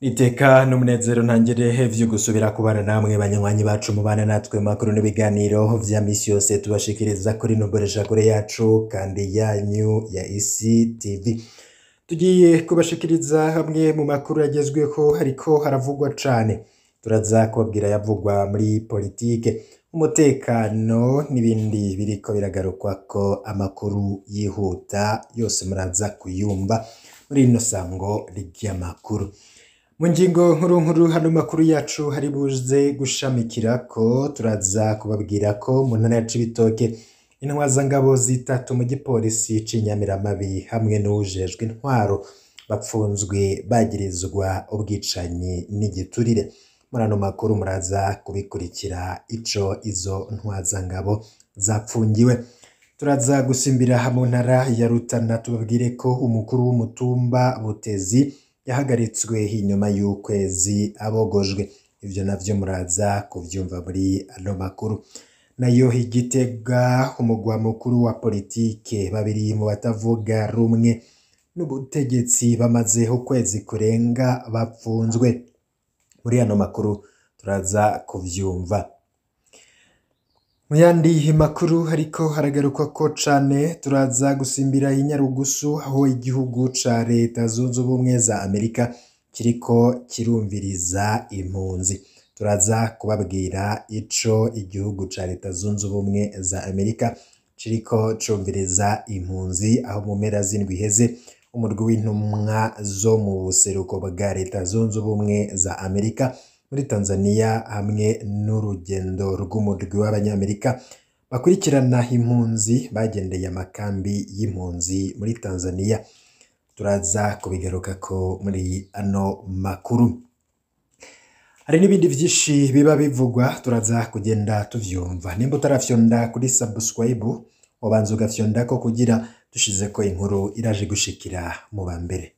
Iteka n'umunezero ntangere vyo gusubira kubana namwe banywanyi bacu mubana natwe mu makuru n'ibiganiro vya misi yose tubashikiriza kuri nomboreshakure yacu kandi yanyu ya Isi TV. Tugiye kubashikiriza hamwe mu makuru yagezweho hariko haravugwa cane. Turaza kubabwira yavugwa muri politike, umutekano n'ibindi biriko biragarukwako amakuru yihuta yose muraza kuyumva muri rino sango ry'amakuru. Mu ngingo nkuru nkuru hano makuru yacu hari buze gushamikirako, turaza kubabwira ko mu ntara ya Cibitoke intwazangabo zitatu mu gipolisi c'inyamiramabi hamwe n'uwujejwe intwaro bapfunzwe bagirizwa ubwicanyi n'igiturire. Muri ano makuru muraza kubikurikira ico izo ntwazangabo zapfungiwe. Turaza gusimbira mu ntara ya Rutana tubabwire ko umukuru w'umutumba Butezi yahagaritswe inyuma y'ukwezi abogojwe. Ivyo navyo muraza kuvyumva muri ano makuru. Nayo Igitega, umugwa mukuru wa politike, babiri mu batavuga rumwe n'ubutegetsi bamaze ukwezi kurenga bapfunzwe. Muri ano makuru turaza kuvyumva. Mu yandi makuru hariko haragarukwako cane, turaza gusimbira i Nyarugusu aho igihugu ca Leta Zunze Ubumwe za Amerika kiriko kirumviriza impunzi. Turaza kubabwira ico igihugu ca Leta Zunze Ubumwe za Amerika kiriko cumviriza impunzi, aho mu mpera z'indwi iheze umurwi w'intumwa zo mu buseruko bwa Leta Zunze Ubumwe za Amerika muri Tanzania hamwe n'urugendo rw'umurwi w'Abanyamerika bakurikirana impunzi bagendeye amakambi y'impunzi muri Tanzania. Turaza kubigarukako muri ano makuru. Hari n'ibindi vyinshi biba bivugwa, turaza kugenda tuvyumva. Nimba utarafyonda kuri subscribe, wabanza ugafyondako kugira dushizeko inkuru iraje gushikira mu ba mbere.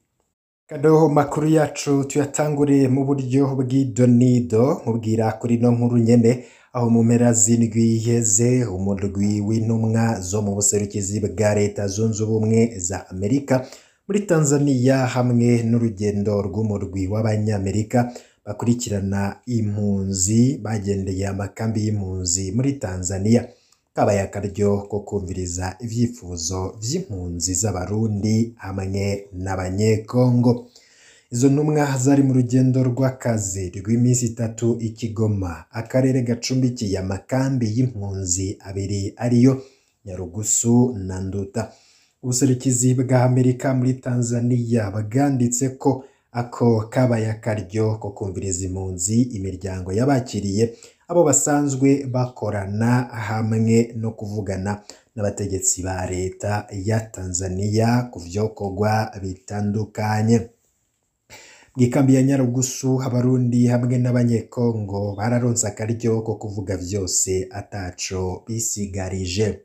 Kadoho makuru yacu tuyatangure mu buryo bw'idonido, nkubwira kuri no nkuru nyene aho mu mpera z'indwi iheze umurwi w'intumwa zo mu buserukizi bwa Leta Zunze Ubumwe za Amerika muri Tanzania hamwe n'urugendo rw'umurwi w'Abanyamerika bakurikirana impunzi bagendeye amakambi y'impunzi muri Tanzania. Kabaye akaryo ko kumviriza ivyifuzo vy'impunzi z'Abarundi hamwe n'Abanyekongo. Izo ntumwa zari mu rugendo rw'akazi rw'iminsi itatu i Kigoma, akarere gacumbikiye amakambi y'impunzi abiri ariyo Nyarugusu na Nduta. Ubuserukizi bwa Amerika muri Tanzania bwanditse ko ako kabaye akaryo ko kumviriza impunzi, imiryango y'abakiriye, abo basanzwe bakorana hamwe no kuvugana n'abategetsi ba leta ya Tanzania ku vyokorwa bitandukanye. Mw'ikambi ya Nyarugusu Abarundi hamwe n'Abanyekongo bararonse akaryo ko kuvuga vyose ataco bisigarije.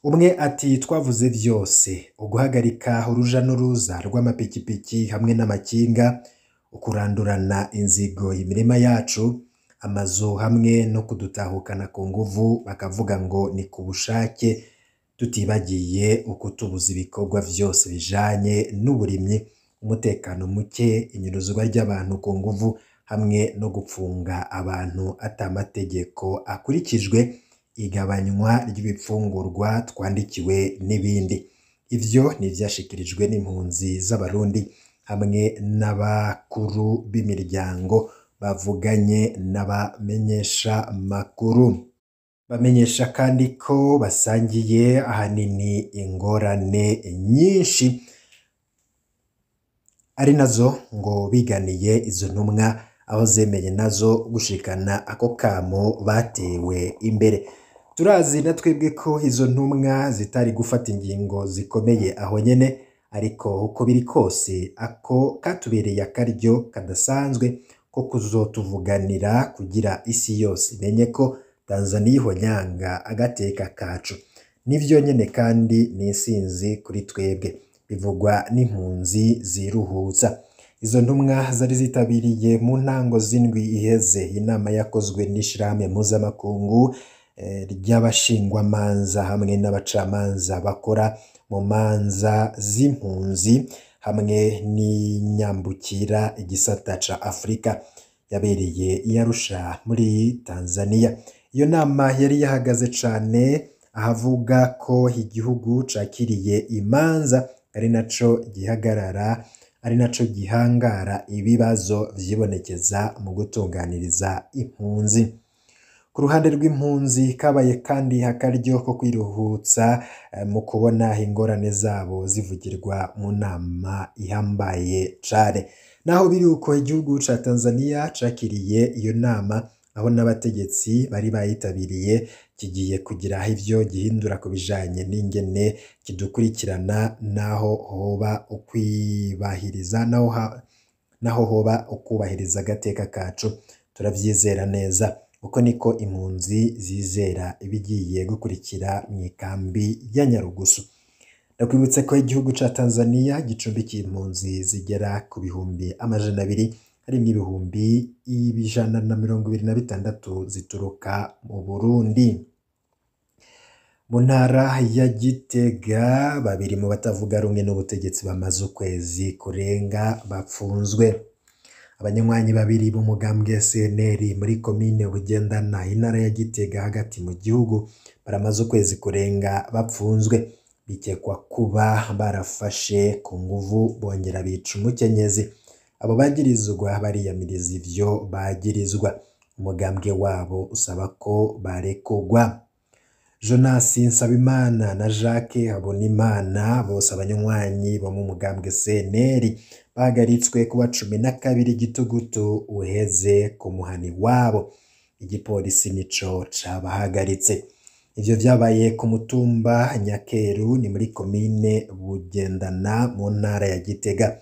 Umwe ati twavuze vyose, uguhagarika uruja n'uruza rw'amapikipiki hamwe n'amakinga, ukurandurana inzigo imirima yacu, amazu hamwe no kudutahukana ku nguvu bakavuga ngo ni ku bushake, tutibagiye ukutubuza ibikorwa vyose bijanye n'uburimyi, umutekano muke, inyuruzwa ry'abantu ku nguvu hamwe no gupfunga abantu ata mategeko akurikijwe, igabanywa ry'ibifungurwa twandikiwe n'ibindi. Ivyo ni ivyashikirijwe n'impunzi z'Abarundi hamwe n'abakuru b'imiryango bavuganye n'abamenyesha makuru. Bamenyesha kandi ko basangiye ahanini ingorane nyinshi ari nazo ngo biganiye izo ntumwa aho zemeye nazo gushikana ako kamo batewe imbere. Turazi na twebwe ko izo ntumwa zitari gufata ingingo zikomeye aho nyene, ariko uko biri kose ako katubereye akaryo kadasanzwe ko kuzotuvuganira kugira isi yose imenye ko Tanzania ihonyanga agateka kacu. Nivyo nyene kandi ni insinzi kuri twebwe, bivugwa n'impunzi ziruhutsa. Izo ntumwa zari zitabiriye mu ntango z'indwi iheze inama yakozwe n'ishirahamwe mpuzamakungu ry'abashingwamanza hamwe n'abacamanza bakora mu manza z'impunzi hamwe n'inyambukira igisata ca Afrika yabereye i Arusha muri Tanzania. Iyo nama yari yahagaze cane ahavuga ko igihugu cakiriye imanza ari naco gihagarara ari naco gihangara ibibazo vyibonekeza mu gutunganiriza impunzi. Ku ruhande rw'impunzi kabaye kandi akaryo ko kwiruhutsa mu kubona ingorane zabo zivugirwa mu nama ihambaye cane. Naho biri uko, igihugu ca Tanzania cakiriye iyo nama aho n'abategetsi bari bayitabiriye kigiye kugira ivyo gihindura ku bijanye n'ingene kidukurikirana naho hoba ukwibahiriza naho hoba ukubahiriza agateka kacu, turavyizera neza. Uko niko impunzi zizera ibigiye gukurikira mw'ikambi ya Nyarugusu. Ndakwibutsa ko igihugu ca Tanzania gicumbikiye impunzi zigera ku 200,000, harimwo 126,000 zituruka mu Burundi. Mu ntara ya Gitega, babiri mu batavuga rumwe n'ubutegetsi bamaze ukwezi kurenga bapfunzwe. Abanywanyi babiri b'umugambwe CNL muri komine Bugendana, intara ya Gitega hagati mu gihugu, baramaze ukwezi kurenga bapfunzwe. Bikekwa kuba barafashe ku nguvu bongera bica umukenyezi. Abo bagirizwa bariyamiriza ivyo bagirizwa. Umugambwe wabo usaba ko barekurwa. Jonas Nsabimana na Jacques Habonimana, bose abanywanyi bo mu mugambwe CNL, bahagaritswe kuwa 12 Gitugutu uheze ku muhani wabo. Igipolisi nico cabahagaritse. Ivyo vyabaye ku mutumba Nyakeru, ni muri komine Bugendana mu ntara ya Gitega.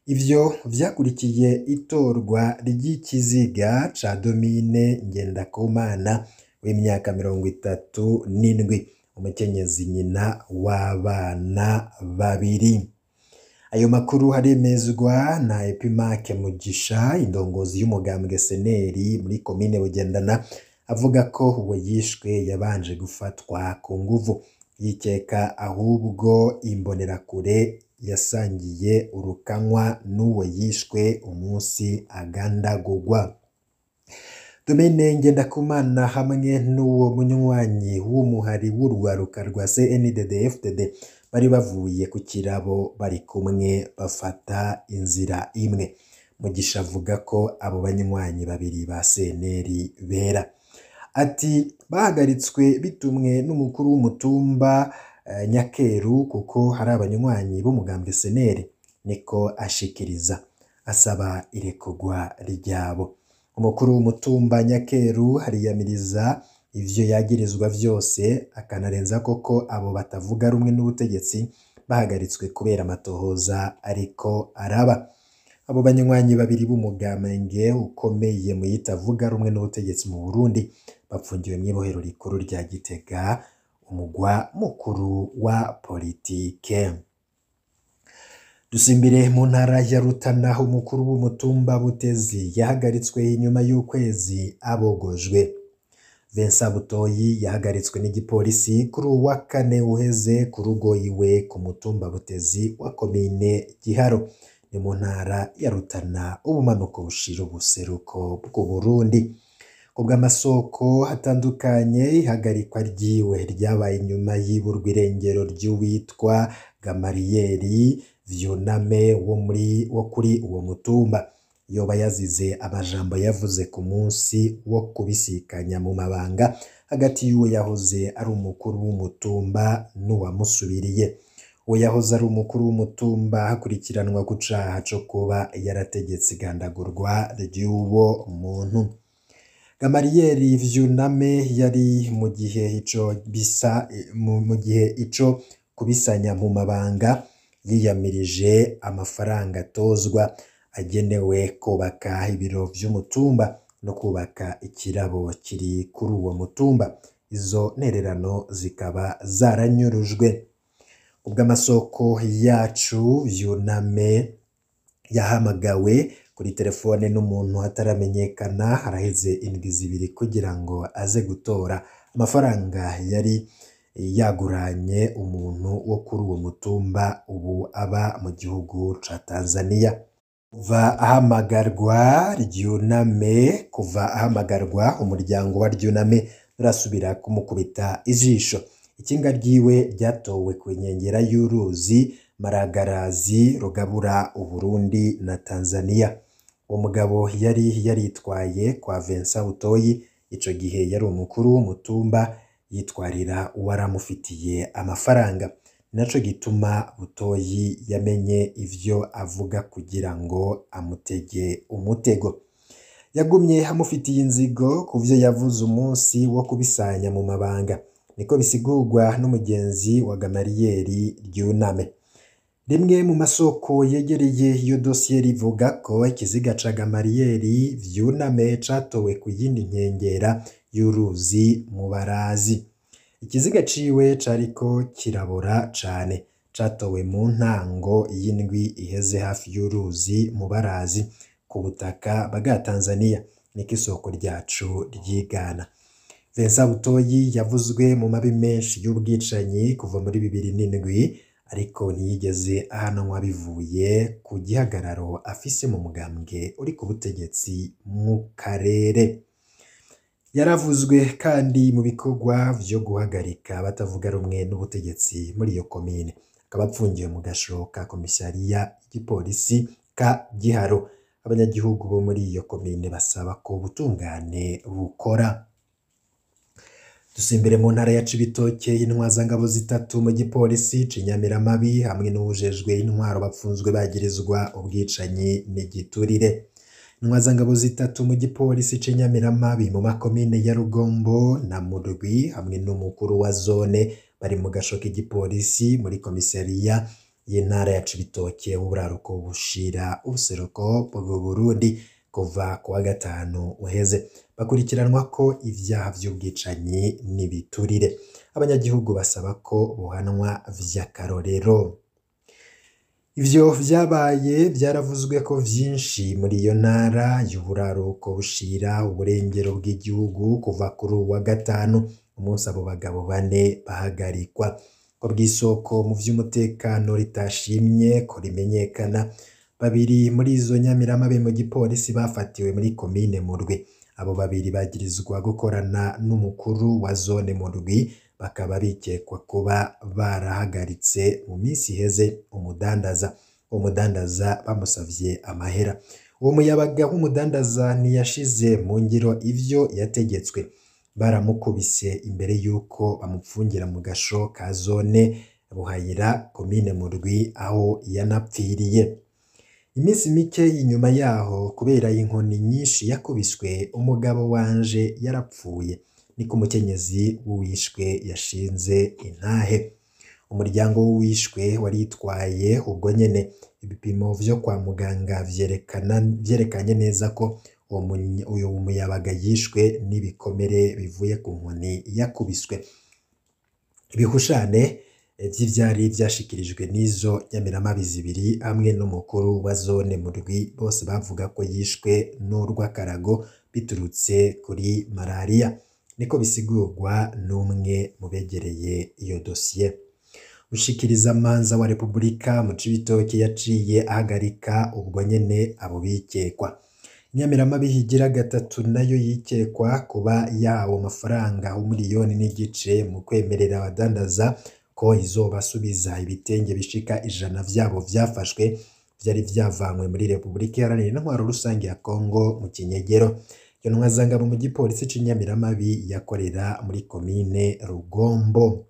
Ivyo vyakurikiye itorwa ry'ikiziga ca Domine Ngendakumana w'imyaka 37, umukenyezi nyina w'abana babiri. Ayo makuru haremezwa na Epimake Mugisha, indongozi y'umugambwe CNL muri komine Bugendana, avuga ko uwo yishwe yabanje gufatwa ku nguvu. Yikeka ahubwo imbonerakure yasangiye urukanywa n'uwo yishwe umunsi agandagurwa. Domine Ngendakumana hamwe n'uwo munywanyi w'umuhari w'urwaruka rwa CNDD-FDD bari bavuye ku kirabo bari kumwe bafata inzira imwe. Mugisha avuga ko abo banywanyi babiri ba CNL bera. Ati bahagaritswe bitumwe n'umukuru w'umutumba Nyakeru kuko hari abanywanyi b'umugambwe CNL, niko ashikiriza asaba irekurwa ryabo. Umukuru w'umutumba Nyakeru ariyamiriza ivyo yagirizwa vyose, akanarenza koko abo batavuga rumwe n'ubutegetsi bahagaritswe kubera amatohoza ariko araba. Abo banywanyi babiri b'umugambwe ukomeye mu yitavuga rumwe n'ubutegetsi mu Burundi bapfungiwe mw'ibohero rikuru rya Gitega, umugwa mukuru wa politike. Dusimbire mu ntara ya Rutana, umukuru w'umutumba Butezi yahagaritswe inyuma y'ukwezi abogojwe. Vincent Butoyi yahagaritswe n'igipolisi kuri uwa kane uheze ku rugo iwe ku mutumba Butezi wa komine Giharo, ni mu ntara ya Rutana, ubumanuko bushira ubuseruko bw'Uburundi. Kubw'amasoko atandukanye, ihagarikwa ryiwe ryabaye inyuma y'iburwa irengero ry'uwitwa Gamariyeri Vyuname wo kuri uwo mutumba. Yoba yazize amajambo yavuze ku munsi wo kubisikanya mu mabanga hagati y'uwo yahoze ari umukuru w'umutumba n'uwamusubiriye. Uwo yahoze ari umukuru w'umutumba hakurikiranwa ku caha co kuba yarategetse igandagurwa ry'uwo muntu. Gamariyeri Vyuname yari mu gihe ico bisa mu gihe ico kubisanya mu mabanga yiyamirije amafaranga atozwa agenewe kubaka ibiro vy'umutumba no kubaka ikirabo kiri kuri uwo mutumba. Izo ntererano zikaba zaranyurujwe. Ubw'amasoko yacu, Vyuname yahamagawe kuri telefone n'umuntu ataramenyekana haraheze indwi zibiri kugira ngo aze gutora amafaranga yari Yaguranye umuntu wo kuri uwo mutumba ubu aba mu gihugu ca Tanzania. Kuva ahamagarwa Ryuname, kuva ahamagarwa umuryango wa Ryuname nturasubira kumukubita ijisho. Ikinga ryiwe ryatowe ku nkengera y'uruzi Maragarazi rugabura Uburundi na Tanzania. Uwo mugabo yari yaritwaye kwa Vincent Butoyi, ico gihe yari umukuru w'umutumba, yitwarira uwaramufitiye amafaranga. Ni naco gituma Butoyi yamenye ivyo avuga kugira ngo amutege umutego. Yagumye amufitiye inzigo kuvyo yavuze umunsi wo kubisanya mu mabanga. Niko bisigurwa n'umugenzi wa Gamariyeri Ryuname. Rimwe mu masoko yegereye iyo dosiye rivuga ko ikiziga ca Gamariyeri Vyuname catowe ku yindi nkengera y'uruzi Mubarazi. Ikiziga ciwe cariko kirabora cane, catowe mu ntango y'indwi iheze hafi y'uruzi Mubarazi ku butaka bwa Tanzania, niko isoko ryacu ryigana. Vincent Butoyi yavuzwe mu mabi menshi y'ubwicanyi kuva muri 2007, ariko ntiyigeze ahanwa bivuye ku gihagararo afise mu mugambwe uri ku butegetsi mu karere. Yaravuzwe kandi mu bikorwa vyo guhagarika abatavuga rumwe n'ubutegetsi muri iyo komine. Akaba apfungiwe mu gasho ka komisariya y'igipolisi ka Giharo. Abanyagihugu bo muri iyo komine basaba ko ubutungane bukora. Dusimbire mu ntara ya Cibitoke, intwazangabo zitatu mu gipolisi c'Inyamiramabi hamwe n'uwujejwe intwaro bapfunzwe bagirizwa ubwicanyi n'igiturire. Intwazangabo zitatu mu gipolisi c'Inyamiramabi mu makomine ya Rugombo na Murwi hamwe n'umukuru wa zone bari mu gasho k'igipolisi muri komisariya y'intara ya Cibitoke, uburaruko bushira ubuseruko bw'Uburundi kuva ku wa gatanu uheze. Bakurikiranwa ko ivyaha vy'ubwicanyi n'ibiturire. Abanyagihugu basaba ko bohanwa vy'akarorero. Ivyo vyabaye vyaravuzwe ko vyinshi muri iyo ntara y'uburaruko bushira uburengero bw'igihugu kuva kuri uwa gatanu, umunsi abo bagabo bane bahagarikwa. Ko bw'isoko mu vy'umutekano ritashimye ko rimenyekana, babiri muri izo nyamiramabi mu gipolisi bafatiwe muri komine Murwi. Abo babiri bagirizwa gukorana n'umukuru wa zone Murwi, bakaba bikekwa kuba barahagaritse mu minsi iheze umudandaza. Uwo mudandaza bamusavye amahera. Uwo muyabaga w'umudandaza ntiyashize mu ngiro ivyo yategetswe. Baramukubise imbere y'uko bamupfungira mu gasho ka zone Buhayira, komine Murwi, aho yanapfiriye. Iminsi mike inyuma yaho, kubera inkoni nyinshi yakubiswe, umugabo wanje yarapfuye. Niko umukenyezi w'uwishwe yashinze intahe. Umuryango w'uwishwe waritwaye ubwo nyene. Ibipimo vyo kwa muganga vyerekanye neza ko uyo muyabaga yishwe n'ibikomere bivuye ku nkoni yakubiswe. Ibihushane vy'ivyari vyashikirijwe n'izo nyamiramabi zibiri hamwe n'umukuru wa zone Murwi, bose bavuga ko yishwe n'urw'akarago biturutse kuri malariya. Niko bisigurwa n'umwe mu begereye iyo dosiye. Mushikirizamanza wa Repubulika mu Cibitoke yaciye ahagarika ubwo nyene abo bikekwa. Inyamiramabi igira gatatu nayo yikekwa kuba yahawe amafaranga 1.5 miliyoni mu kwemerera abadandaza ko izobasubiza ibitenge bishika 100 vyabo vyafashwe vyari vyavanywe muri Repubulika Iharanira Intwaro Rusange ya Kongo mu Kinyegero. Iyo ntwazangabo mu gipolisi c'Inyamiramabi yakorera muri komine Rugombo.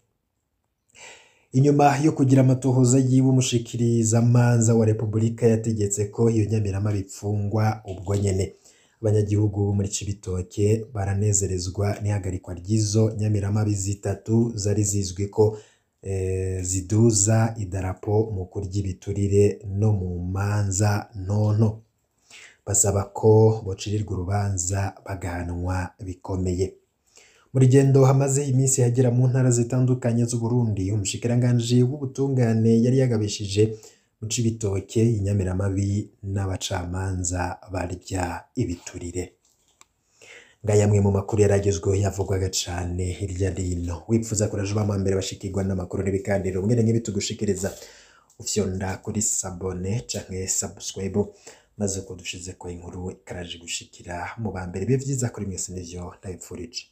Inyuma yo kugira amatohoza yiwe, umushikirizamanza wa Repubulika yategetse ko iyo nyamiramabi ipfungwa ubwo nyene. Abanyagihugu bo muri Cibitoke baranezerezwa n'ihagarikwa ry'izo nyamiramabi zitatu zari zizwi ko ziduza idarapo mu kurya ibiturire no mu manza ntonto. Basaba ko bocirirwa urubanza bagahanwa bikomeye. Mu rugendo hamaze iminsi hagera mu ntara zitandukanye z'Uburundi, umushikiranganji w'ubutungane yari yagabishije mu Cibitoke inyamiramabi n'abacamanza barya ibiturire. Ngayamwe mu makuru yaragezweho yavugwaga cane hirya nino. Wipfuza kuraje uba mu mbere bashikirwa n'amakuru n'ibiganiro mwene nk'ibi tugushikiriza, ufyonda kuri s'abonner canke subscribe, maze uko dushizeko inkuru ikaraje gushikira mu ba mbere. Bibe vyiza kuri mwese, nivyo ndabipfurije.